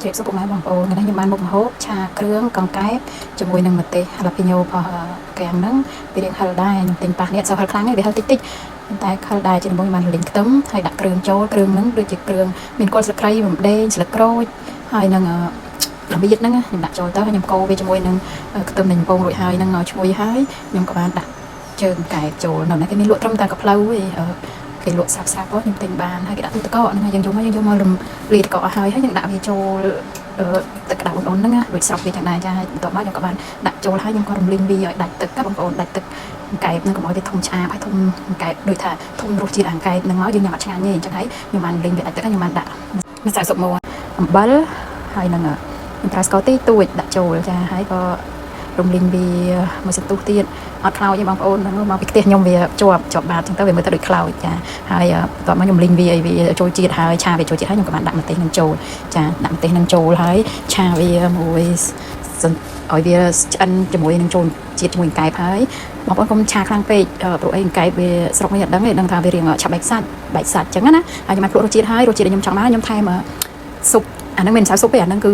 ចាជម្រាបសួរពុកម៉ែបងប្អូនថ្ងៃនេះខ្ញុំបានមុខម្ហូបឆាគ្រឿងកង្កែបជាមួយនឹងម្ទេស jalapeno ផុសកាំងហ្នឹងវារៀងហឹរដែរខ្ញុំទិញប៉ះនេះអត់សូវហឹរខ្លាំងទេវាហឹរតិចតិចប៉ុន្តែហឹរដែរជាដំបូងខ្ញុំបានលីងខ្ទឹមហើយដាក់គ្រឿងចូលគ្រឿងហ្នឹងដូចជាគ្រឿងមានគល់ស្លឹកគ្រៃរំដេងស្លឹកក្រូចហើយនឹងរបៀតហ្នឹងខ្ញុំដាក់ចូលទៅហើយខ្ញុំកូរវាជាមួយនឹងខ្ទឹមនៃកំពងរួចហើយហ្នឹងឲ្យឈ្ងុយហើយខ្ញុំក៏បានដាក់ជើងកែបចូលនៅនេះគេមានលក់ត្រឹមតែកផ្លូវឯងគេលក់ស្រាប់ស្រាប់ខ្ញុំទិញបានហើយគេដាក់ទូទឹកកកហ្នឹងហើយយើងយកមកយើងយកមករំលាយទឹកកកឲ្យហើយយើងដាក់វាចូលទឹកក្តៅឧណ្ហៗហ្នឹងណាដូចស្រុកវាចឹងដែរចាហើយបន្ទាប់មកខ្ញុំក៏បានដាក់ចូលហើយខ្ញុំក៏រំលីងវាឲ្យដាច់ទឹកបងប្អូនដាច់ទឹកកែបហ្នឹងកុំឲ្យវាធំឆ្អាបហើយធំកែបដូចថាធំរសជាតិអាកែបហ្នឹងមកយើងញ៉ាំអត់ឆ្ងាញ់ទេអញ្ចឹងហើយខ្ញុំបានលីងវាដាច់ទឹកហើយខ្ញុំបានដាក់ម្សៅស៊ុបមួយអំបិលហើយនឹងខ្ញុំប្រើស្ករតិចតួចដាក់ចូលចាហើយក៏រំលីងវាមួយសន្ទុះទៀតអត់ខ្លោចទេបងប្អូនហ្នឹងមកពីផ្ទះខ្ញុំវាជាប់ជាប់បាតអញ្ចឹងទៅវាមើលទៅដូចខ្លោចចាហើយបន្ទាប់មកខ្ញុំលីងវាឲ្យវាចូលជាតិហើយឆាវាចូលជាតិហើយខ្ញុំក៏បានដាក់ម្ទេសនឹងចូលចាដាក់ម្ទេសនឹងចូលហើយឆាវាមួយឲ្យវាឆ្អិនជាមួយនឹងចូលជាតិជាមួយកែបហើយបងប្អូនកុំឆាខ្លាំងពេកព្រោះអីកែបវាស្រុកនេះអត់ដឹងទេដឹងថាវារៀងឆាប់បែកសាច់បែកសាច់អញ្ចឹងណាហើយខ្ញុំបានភ្លក់រសជាតិហើយរសជាតិដែលខ្ញុំចង់បានខ្ញុំថែមស៊ុបអាហ្នឹងមិនម្សៅស៊ុបទេអាហ្នឹងគឺ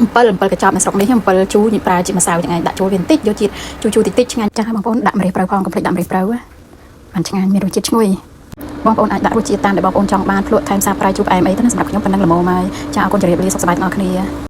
អំពិលអំពិលកញ្ចប់នៅស្រុកនេះអំពិលជូរខ្ញុំប្រើជាម្សៅចឹងឯងដាក់ចូលវាបន្តិចយកជាតិជូរជូរតិចតិចឆ្ងាញ់ចាស់បងប្អូនដាក់ម្រេចព្រៅផងកុំភ្លេចដាក់ម្រេចព្រៅបានឆ្ងាញ់មានរសជាតិឈ្ងុយបងប្អូនអាចដាក់រសជាតិតាមដែលបងប្អូនចង់បានភ្លក់ថែមសាបប្រៃជូរផ្អែមអីទៅណាសម្រាប់ខ្ញុំប៉ុណ្ណឹងល្មមហើយចាអរគុណជម្រាបលាសុខសប្បាយទាំងអស់គ្នា។